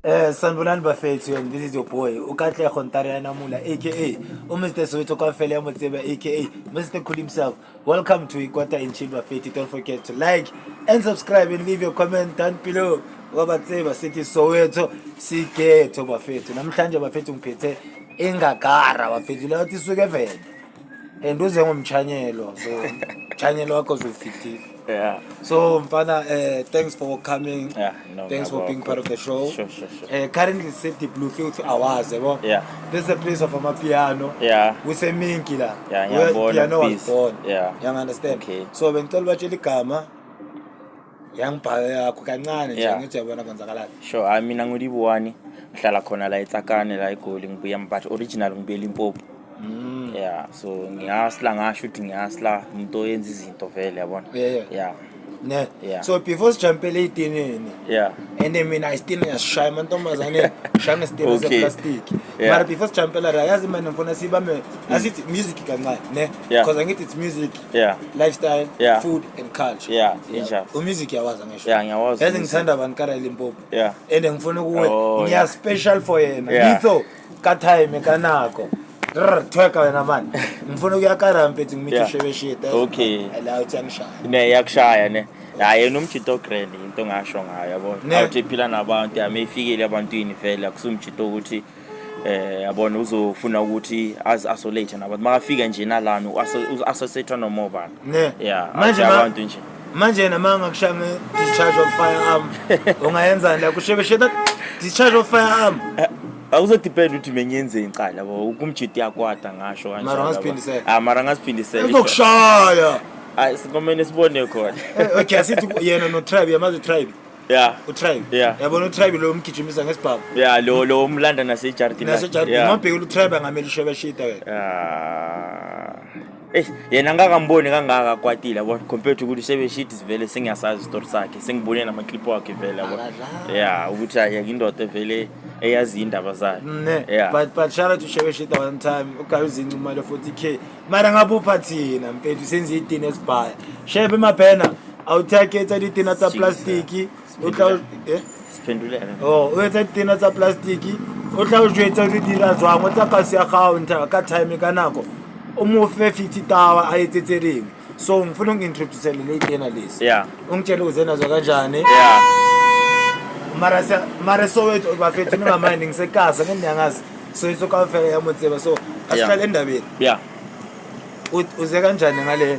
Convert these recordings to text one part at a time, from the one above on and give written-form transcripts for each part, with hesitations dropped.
Sanibonani bafethu, and this is your boy uKatlego Ntare Namula, aka uMr Soweto Kwafele ya Motseba, aka Mr Cool himself. Welcome to Ikwata and Chill, bafethu. Don't forget to like and subscribe and leave your comment down below. Ngoba tseba sithi Soweto siketho, bafethu. Namhlanje, bafethu, ngiphethe ingagara, bafethu, la uthi suke vele and uze ngomchanyelo, so mchanyelo wakho uzofitile. So mfana, thanks for coming. Yeah, no, Thanks for being part of the show. Sure. Currently set the Bluefields Awards, yabo. This is a place of amapiano. Kuseminki la. Yeah, Where ngiyabona, piano was please. born. You understand? Okay. So bengicela batshela igama yangibhala yakho kancane nje, ngithi uyabona kwenzakalani. Sure, hayi, mina nguLibuwani, ngihlala khona la eTsakane la eGoli, ngibuya, but original ngibuye Limpopo. Yeah, so ngiyasla, ngasho ukuthi ngiyasla, umuntu oyenza izinto vele, yabona. Ne. Yeah. So before sijumpele itinini, and then mina isitini ngiyasishaya amantombazane, shaya ngesitini seplastic. Mara before sijumpela la, yazi mina ngifuna sibambe asithi music kancane, ne? Yeah. Because angithi it's music, lifestyle, food and culture. Yeah, injalo. Umusic yawazi ngisho. Yeah, ngiyawazi Yazi umusic. ngithanda abantu kara Limpopo. And ngifuna kuwe ngiya special for yena. Ngitho ka time ka nako. Rr, tweka wena man. Ngifuna ukuya kara, mfethu, ngimithi shebeshita. La uthi angishaya. Ne, yakushaya ne. Hayi, yena umjito grand, into ngasho ngayo, yabo. Ne. Awuthi ephila nabantu, yami ifikile ebantwini vele, akusumjito ukuthi yabona uzofuna ukuthi azi isolate nabantu. Makafika nje nalana uassociate noma ubani. Ne. Yeah, Manje athi abantu nje. Manje yena uma ngakushaya nge-discharge of firearm, ungayenzani la kushebesheta discharge of firearm? Akuzodepend ukuthi mengiyenzeni cala, yabo, kumjito yakwata ngasho kanjalo. Mara yabo. ungaziphindisela? Ah, mara ngaziphindisela. Uzokushaya. Hayi, sikomele sibone khona. Okay, asithi yena no-Tribe, yamazi uTribe? Yeah. UTribe. Yeah. Yabona uTribe lo umgijimisa ngesibhamu. Yeah, lo umlanda nasejardini. Nasejardini. Mabhekile uTribe angamele ushebeshita wena. Ah. Yena ngakamboni kangaka akwatile, yabo, compared to ukuthi sebeshit vele sengiyasazi isitori sakhe, sengibone nama-clip wakhe vele, yabo. Akadlali. Yeah, ukuthi hayi, indoda vele eyazi indaba zayo. Ne. Yeah. But shout out to Shebeshita one time. Ugaye uzinca imali 40K. Mara ngabupha thina mfethu senze itina esibhaya. Shebe mabhena awuthake etsa ditina tsa plastic. O tla eh Siphendulele. Oh, o etsa ditina tsa plastic. O tla o jwetsa o di dira jwang, o tsa kasi ya gago ntha ka time ka nako. O mo fe 50 tawa a etse tse dingwe. So ngifuna ungi-introduce le itina lezi. Ungitshele uze nazo kanjani. Mara Soweto bafethu, ningamandi, ngisekasa ngindiyangazi Soweto kaofela ya motseba, so asihlale endabeni. Uze kanjani ngale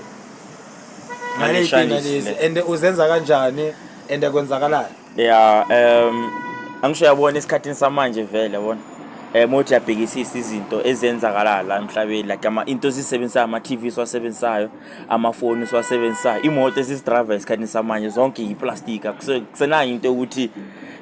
Ngale itina shanisi lezi le. And uzenza kanjani and kwenzakalani? Yeah, angisho yabona esikhathini samanje vele, yabona. Mothi yabhekisisa izinto ezenzakala la emhlabeni, like ama into esizisebenzisayo, ama TV siwasebenzisayo, amafoni siwasebenzisayo, imoto esizidrayiva esikhathini samanje zonke yiplastic, akusenayo into yokuthi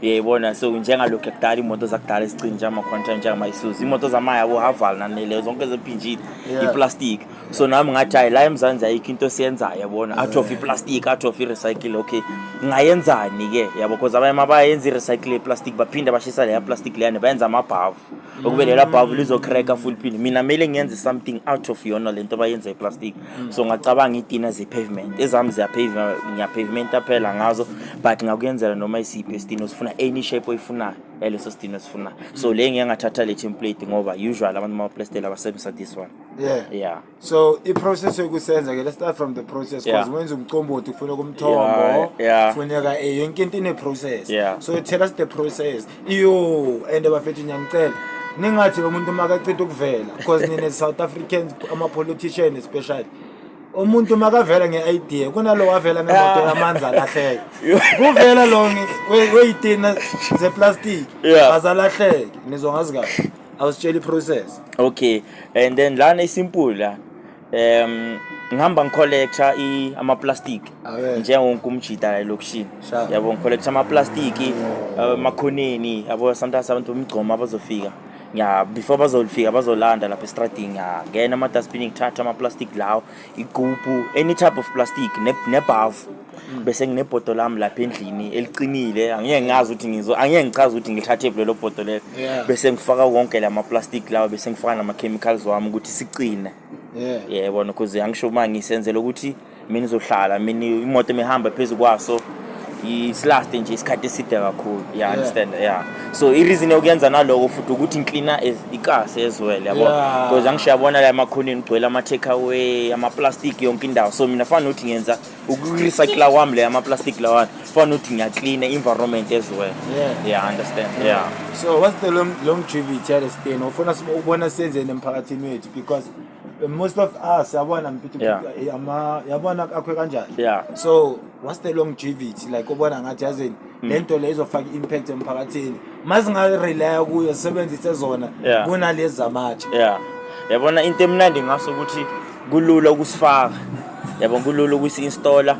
yayibona. So njengalokhu yakudala, imoto zakudala esicini njengama-Quantum, njengama-Isuzu, imoto zamaya abo-Haval nanele zonke zempintshile, iplastic. So nami ngathi hayi, la eMzansi ayikho into esiyenzayo, yabona, out of iplastic, out of i-recycle. Okay, ngingayenzani-ke, yabo, because abanye mabayenza i-recycle yeplastic baphinde bashisa leya plastic leyana, bayenza amabhavu okube lela bhavu lizocracka full phinde. Mina kumele ngiyenze something out of yona lento bayenza iplastic. So ngacabanga itina ze-pavement ezami ziyapave, ngiyapavementa phela ngazo, but ngakuyenzela noma isiphi esitini osifuna, any shape oyifunayo yaleso sitini osifunayo. So le ngiye ngathatha le template ngoba usual abantu mabaplastela basebenzisa this one. So i-process yokusenza ke, let's start from the process, because wenza umcombothi kufuneka umthombo, kufuneka yonke into ine-process. So tell us the process iyo. And bafethu, ngiyanicela ningathi lo muntu makaceda ukuvela, because nina South Africans, ama-politician especially, umuntu makavela nge-idea kunalo wavela ngemoto yamanzi alahleke, kuvela lo weyitina zeplastic, azalahleke. Nizongazi kahle, awusitshela i-process. Okay, and then lana isimple la, ngihamba ngicollecta ama-plastic Awe. njengowonke umjita la elokishini. Yabo, ngicollecta ama-plastic emakhoneni, yabo. Sometimes abantu bomgcomo abazofika, ngiya before bazofika bazolanda lapha estradini, ngiyangena ama-dustbin, ngithatha ama-plastic lawo, igubhu, any type of plastic, nebhavu, bese nginebhodo lami lapha endlini eliqinile. Angeke ngazi ukuthi ngizo, angeke ngichaze ukuthi ngilithathe phi lelo bhodo lelo. Bese ngifaka wonke la ma-plastic lawo, bese ngifaka nama-chemicals wami ukuthi sicine. Yebona, because angisho uma ngisenzela ukuthi mina izohlala, mina imoto emihamba phezu kwaso Isilast nje isikhathi eside kakhulu, yeah, understand? Yeah, so i-reason yokuyenza naloko futhi ukuthi ngiklina ikasi as well, yabo, because angisho yabona la emakhoneni kugcwele ama-take away, ama-plastic yonke indawo. So mina fana nokuthi ngenza ukurecycla kwami le ama-plastic lawana, fana nokuthi ngiyaklina environment as well. Yeah, understand? Yeah. So what's the longevity yale stain ufuna ubona senzeni emphakathini wethu? Because most of us, yabona mfethu, ama yabona akho kanjani. So what's the longevity like ubona ngathi yazini le nto le izofaka i-impact emphakathini masingarelaya kuyo, sisebenzise zona kunalezi zamatshe? Yeah, yabona into emnandi ngaso ukuthi kulula ukusifaka, yabona, kulula ukusi-installa,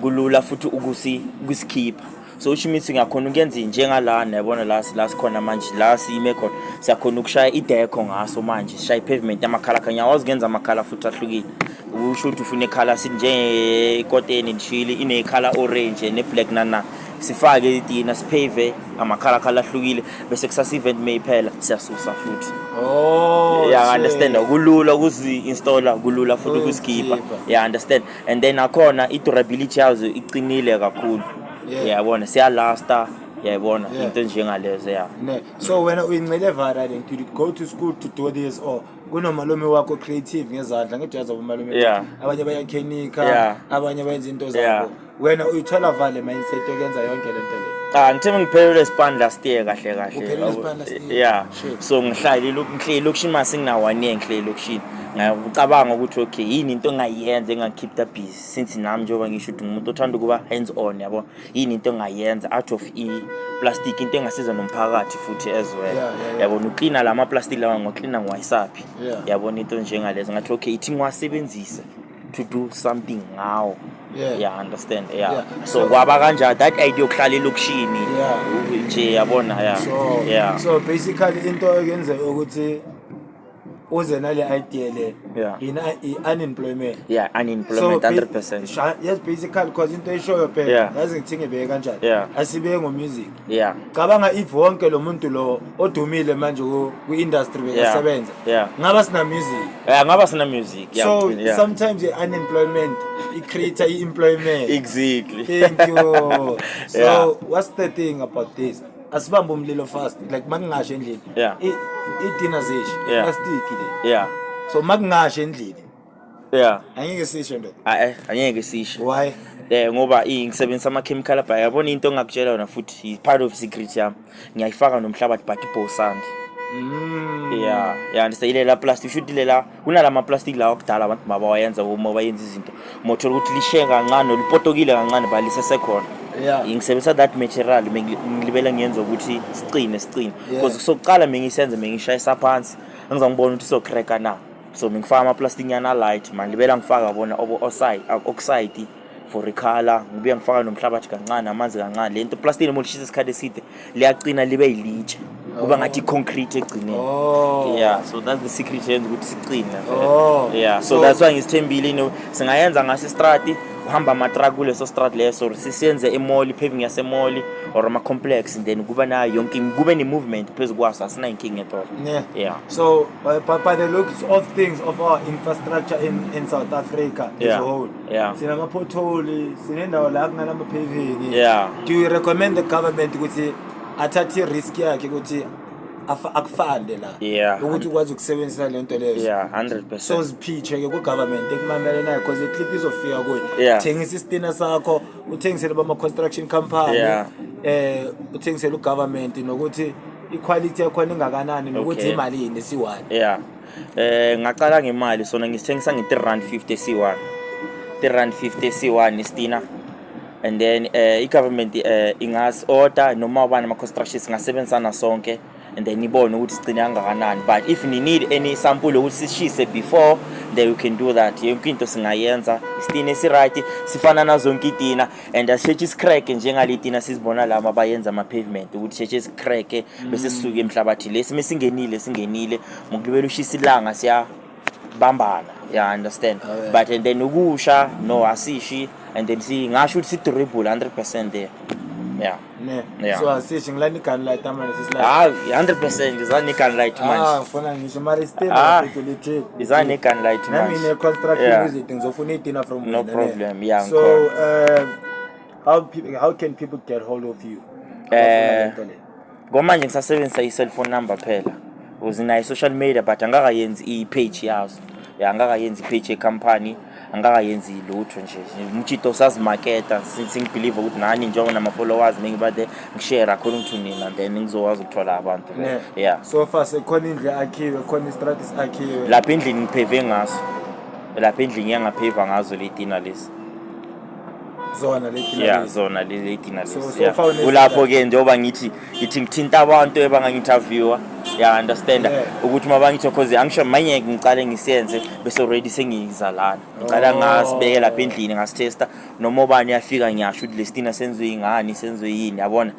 kulula futhi ukusikhipha. So which means ngiyakhona ukuyenza njengalana, yabona la sikhona manje, la sime khona, siyakhona ukushaya i-deco ngaso manje, sishaya i-pavement yamakhala. Ngiyakwazi ukuyenza amakhala futhi ahlukile. Usho ukuthi ufuna ikhala, sithi njengekoteni ndishile inekhala orange ne-black, nana sifake itina, sipave amakhalakhala ahlukile, bese kusasa event mayiphela siyasusa futhi. Oh. Yeah. Shit. Understand? Kulula ukuzi-installa, kulula futhi ukuzikhipha. Ukuzikhipha. Yeah, understand? And then akhona i-durability yazo iqinile kakhulu. Yabona, siyalasta, yayibona, into enjengalezo, yeah. Ne. So wena uyincele vara then, did you go to school to do this or kunomalume wakho creative ngezandla? Ngijaza umalume, abanye bayakhenika, abanye bayenza into zabo. Wena uyithola vale mindset yokwenza yonke lento le? Ah, ngithe ngiphelelwe ispan last year kahle kahle. Uphelelwe ispan last year? Yeah. Shit. So ngihlale ngihleli elokishini, mase ngina one year ngihleli elokishini. Ngicabanga ukuthi okay, yini into engayenza engangikhipha busy, since nami njengoba ngisho ukuthi ngumuntu othanda ukuba hands on, yabo, yini into engayenza out of i-plastic, into engasiza nomphakathi futhi as well. Yabona, uklina la ma-plastic lawa, ngoklina ngiwayisaphi? Yabona, into njengalezo, ngathi okay, ithi ngiwasebenzise to do something ngawo. Yeah, understand? Yeah. So kwaba kanjani that idea yokuhlala elokishini nje, yabona, yeah. So so basically into ekenze ukuthi uze nale idea le ina i-unemployment. Yeah, unemployment, 100%. Yes, basically, because into eshoyo phela, yazi ngithi ngibeke kanjani, asibeke ngomusic. Cabanga if wonke lo muntu lo odumile manje ku-industry bekasebenza, ngaba sina music. Yeah, ngaba sina music, yeah. So sometimes i-unemployment i-create i-employment. Exactly. Thank you. So what's the thing about this, asibambe umlilo fast, like makungasho endlini, itina zishe, plastic le. So makungasho endlini, angeke sishe, ndoda? Ah, angeke sishe. Why? Ngoba ngisebenzisa ama-chemical abha, yabona, into engakutshela yona futhi i-part of secret yami, ngiyayifaka nomhlabathi, but ibhosandi. Yeah, understand? Ilela plastic, shuthi ilela kunalama plastic lawa kudala abantu mabawayenza uma bayenza izinto, mothola ukuthi lishe kancane, lipotokile kancane, ba lisesekhona. Ngisebenzisa that material, ngilibele ngiyenza ukuthi sicine sicine, because sokuqala mengisenza mengishayisa phansi, angizangibona ukuthi socracka na. So mengifaka ama-plastic nyana light, mangilibela ngifaka bona obo oxide for ikhala, ngibuye ngifaka nomhlabathi kancane, amanzi kancane. Le nto plastic noma ulishisa isikhathi eside liyaqina, libe yilitshe, kuba ngathi i-concrete egcineni. Yeah, so that's the secret yenza ukuthi sicine vele. Yeah, so that's why ngisithembile ino singayenza ngaso istrati, kuhamba ama-truck kuleso strat leso, or sisiyenze emall, i-paving yasemall or ama-complex, then kuba nayo yonke, kube ne-movement phezu kwaso, asinayinkinga at all. Yeah. So by the looks of things of our infrastructure in South Africa as a whole, sinama-pothole, sinendawo la kunganama-paving. Do you recommend the government ukuthi athathe i-risk yakhe ukuthi akufande la ukuthi ukwazi ukusebenzisa le nto leyo? Yeah, 100%. So ziphiche-ke ku-government ekumamele nayo, because iclip izofika kuyo. Thengisa isitina sakho, uthengisele bama-construction company, uthengisele ugovernment, nokuthi iquality yakhona ingakanani, nokuthi imalini esi-one. Yeah, ngaqala ngemali sona ngisithengisa nge-3 rand 50 C1, 3 rand 50 C1 istina. And then i-government ingas order noma ubani ama-construction, singasebenzisana sonke and then ibone ukuthi sigcine kangakanani. But if ni need any sample ukuthi sishise before, then we can do that. Yonke into singayenza. Isitina esiright sifana nazonke itina and asisheshe isicrack njengale tina sizibona lama abayenza ama-pavement ukuthi sheshe sicrack bese sisuke emhlabathi. Lesi mesingenile singenile, ngokulibela ushisa ilanga siyabambana, yeah, understand? Oh, yeah. But and then ukusha, no, asishi. And then singasho ukuthi si-durable 100% there, yeah. Ne. Yeah. So asisho ngilani i-gun light manje sesilayo. Ah, 100% ngizani ne-gun light Ah, manje. ngifuna ngisho mara isitina Ah. mfethu, legit. Ngizani ne-gun light Nami manje. ne-construction, izinto ngizofuna itina from No wena, ne. problem, yeah, So ngikhona. How can people get hold of you? Abafuna lento le. Ngomanje ngisasebenzisa i-cellphone number phela, ukuze nayo i-social media, but angakayenzi i-page yazo ya, angakayenzi i-page yecompany, angakayenzi lutho nje. Umtshito usazimaketa since ngibelieve ukuthi nani njengoba nama-followers mengibade ngishare according to nina, then ngizokwazi ukuthola abantu. Ne. Yeah. So far sekhona indlu akhiwe, khona istrati akhiwe? Lapha endlini ngipheve ngaso, lapha endlini ngiyangapheva ngazo letina lezi. Zona leti? Yeah, zona letina lezi. So Yeah. far Kulapho ke njengoba ngithi ngithinta abantu ebangangi-interviewa, ya understand, ukuthi uma bangithi, cause angisho manje ngicale ngisiyenze bese already sengiyizalana, ngicala ngasibeke lapha endlini, ngasitesta, noma ubani uyafika ngiyasho ukuthi lesitina senziwe ingani, senziwe yini, yabona.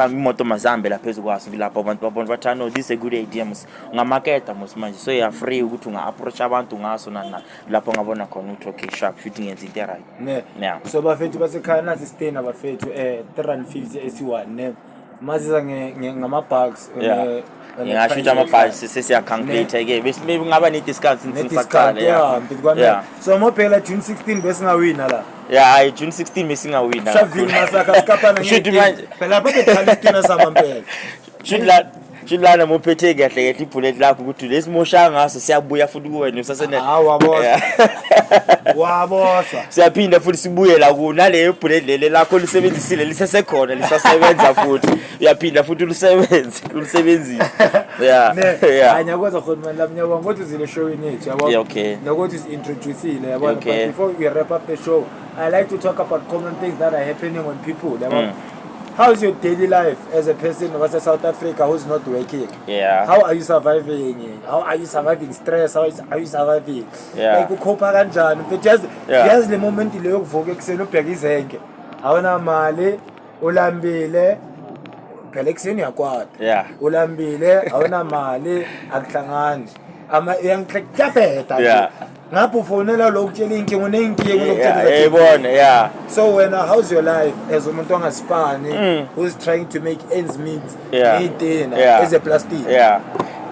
Imoto mazihambe lapha phezu kwaso, kulapho abantu babona bathi, "Ah, no, this is a good idea mos, ungamaketa mos manje." So you are free ukuthi unga-approach abantu ngaso nani nani, lapho ngabona khona ukuthi okay, sharp, futhi ngenza into e-right. Ne. Yeah. So bafethu basekhaya, nasi isitina bafethu, 350 esi-1 ne maziza ngama-bucks. Ngingasho ukuthi amabhasi sesiya-calculate ke, bese maybe kungaba ne-discount since ne-discount. ngisaqala. Yeah, mfethu kwami. So mobheka June 16 besingawina la. Yeah, hayi, June 16 besingawina. Shaville Masaka sikapana. Shuthi manje phela lapho bekhala isitina samampela. Shuthi lana muphethe kahle kahle ibullet lakho ukuthi lesimosha ngaso siyabuya futhi kuwena usasene. Hawu, waboshwa, waboshwa. Siyaphinda futhi sibuye la ku naleyo bullet lele lakho lisebenzisile, lisesekhona, lisasebenza futhi, uyaphinda futhi ulisebenze, ulisebenzise, yeah. Ne. Yeah. Hayi, ngiyakwazi khona mani lami, ngiyabonga ukuthi uzile eshowini yethu, yabo. Yeah, okay. Nokuthi usi-introduce-ile, yabona. Okay. But before we wrap up the show, I like to talk about common things that are happening on people, yabo. How's your daily life as a person wase South Africa who's not working? Yeah. How are you surviving? How are you surviving stress? How are you surviving? Yeah. Like ukhopha kanjani mfethu, yazi? Yeah. Yazi le moment leyo yokuvuka ekuseni, ubheka izenke, awunamali, ulambile, phela ekuseni uyakwata. Ulambile, awunamali, akuhlangani, ama kuyabheda nje. Ngapha ufonela lo ukutshela inkinga, uneyinkinga, uzokutshela Yayibona, yeah. So wena, how's your life as umuntu ongasipani who's trying to make ends meet ney'tina ezeplastic? Yeah,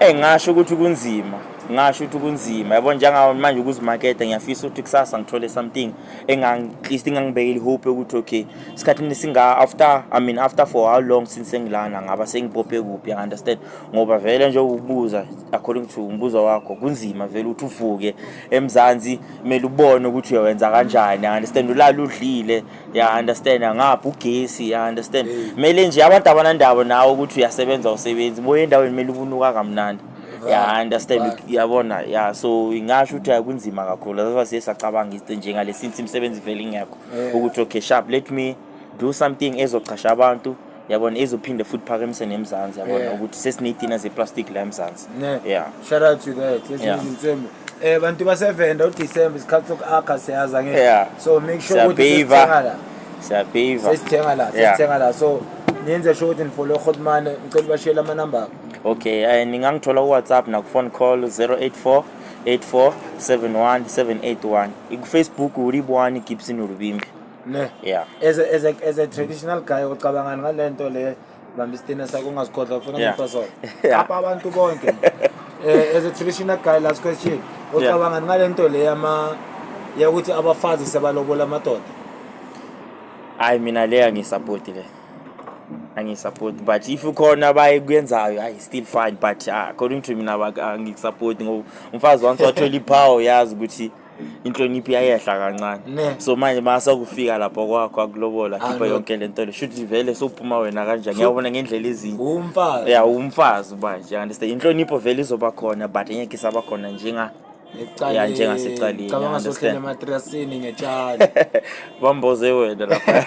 ngasho ukuthi kunzima, ngasho ukuthi kunzima, yabo, njengawo manje ukuzimaketha, ngiyafisa ukuthi kusasa ngithole something engang at least ingangibekela ihope ukuthi okay, isikhathini singa after, I mean, after for how long since sengilana, ngaba sengibophe kuphi, you understand? Ngoba vele nje ukubuza according to umbuzo wakho, kunzima vele ukuthi uvuke eMzansi, kumele ubone ukuthi uyowenza kanjani, you understand? Ulala udlile, you understand? Ngapha ugesi, you understand? Kumele nje abantu abanandaba nawe ukuthi uyasebenza, usebenzi boye endaweni, kumele ubunuka kamnandi, ya understand? Yabona, ya, so ingasho ukuthi hayi, kunzima kakhulu. That's why siye sacabanga izinto njengale since imisebenzi vele ingekho, ukuthi okay, sharp, let me do something ezochasha abantu, yabona, ezophinde futhi phakamise neMzansi, yabona, ukuthi sesiney'tina zeplastic la eMzansi. Ne. Yeah. Shout out to that. Ezinye izinsimbi. Bantu basevenda, uDecember isikhathi soku-akha, siyaza ngeke. So make sure ukuthi Siyabheva. sesithenga la. Siyabheva. Sesithenga la, sesithenga la. So niyenze sure ukuthi nifollow Hotman, ngicela bashiyele amanamba akho. Okay, ningangithola ku-WhatsApp naku-phone call 084 84 71 781. Iku-Facebook uLibwani Gibson Ulubimbi. Ne. Yeah. As a traditional guy, ucabangani ngalento le, bamba isitina sakho ungazikhohlwa, ufuna ngipha sona. Yeah. Apha abantu bonke. As a traditional guy, last question. Ucabangani ngalento le yama yakuthi abafazi sebalobola amadoda? Hayi, mina le angiyisapoti, le angiyisapoti, but if ukhona abayikuyenzayo, hayi, still fine, but according to mina angikusapoti ngoba umfazi once wathola ipower, yazi ukuthi inhlonipho iyayehla kancane. Ne. So manje masakufika lapho kwakho akulobola, Ah, khipha no. yonke le nto le, shuthi vele sowuphuma wena kanjani, ngiyabona ngendlela ezinye. Umfazi. Ya, umfazi manje, understand, inhlonipho vele izoba khona, but angeke isaba khona njenga Ekuqaleni. Ya, njengasekuqaleni, Cabanga understand. sohlele ematrasini ngetshali. Bamboze wena lapha,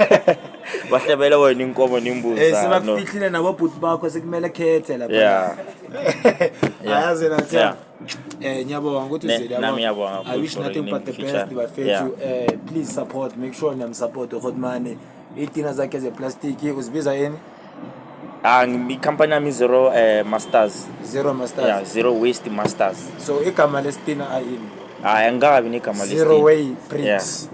bahlebele wena inkomo nembuzi. Eh, Ah, no. sebakufihlile nabobhuti bakho, sekumele khethe lapha. Ayazi na. Ngiyabonga ukuthi Ne, uzile, yabo. nami ngiyabonga I wish kakhulu for nothing but the feature. best bafethu. Please support, make sure niyamsupport uHotman. Itina zakhe zeplastic uzibiza yini? Ah, ikhampani yami Zero Masters. Zero Masters. Yeah, Zero Waste Masters. So igama lesitina ayini? Hayi, angikabi negama Zero lestina. Way Bricks.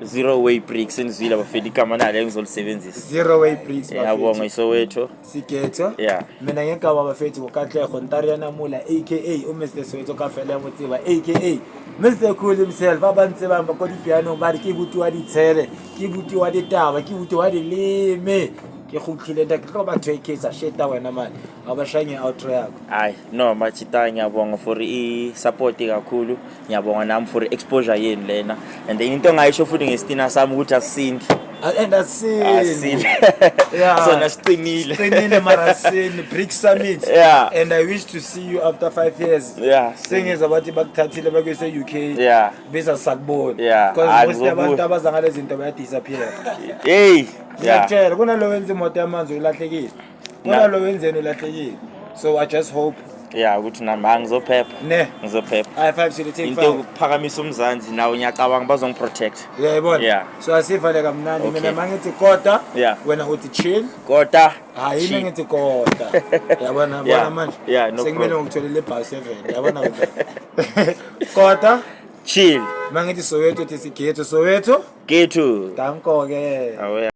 Zero Way Bricks, senizwile bafethu, igama nalo engizolisebenzisa. Zero Way Bricks. Ngiyabonga. Bafethu. Isoweto. Siketho. Yeah. Mina ngegama bafethu ngokatlego Ntarianamula, aka uMr Soweto ka fela ya motseba, aka Mr Cool himself. Ba ba ntsebang ba ko dipianong ba re ke buti wa ditshele, ke buti wa ditaba, ke buti wa dileme. Ke kgutlile nta ke tlo ba thweketsa sheta wena mane ga ba shanye outro yako. Hayi no machita, ngiyabonga for i-support kakhulu, ngiyabonga nami for i-exposure yenu lena, and then into engayisho futhi ngestina sami ukuthi asisindi. And asini. Asindi. Sona siqinile. Siqinile mara sini Brick Summit. And I wish to see you after 5 years. Sengizwa bathi bakuthathile bakuyise UK. Bese sakubona. Because Hayi, most abantu ngizobuya. abaza ngale zinto bayadisappear. Hey, yeah. Ngiyakutshela, kunalo wenza imoto yamanzi ulahlekile. Kunalo wenzeni ulahlekile. So I just hope Yeah, ukuthi nami angizophepha. Ne. Ngizophepha. Hayi, 5 to the take Into 5. yokuphakamisa umzansi nawo ngiyacabanga bazongiprotect. Uyayibona? Yeah. So asivale kamnandi. Okay. Mina mangithi kota, wena uthi chill. Kota. Hayi, Chill. mina ngithi kota. Yabona, bona manje. Yeah, no Sekumele problem. ngikutholele ibhasi event. Yabona wena. Kota. Chill. Mangithi Soweto uthi sigethu Soweto. Gethu. Danko ke. Awe.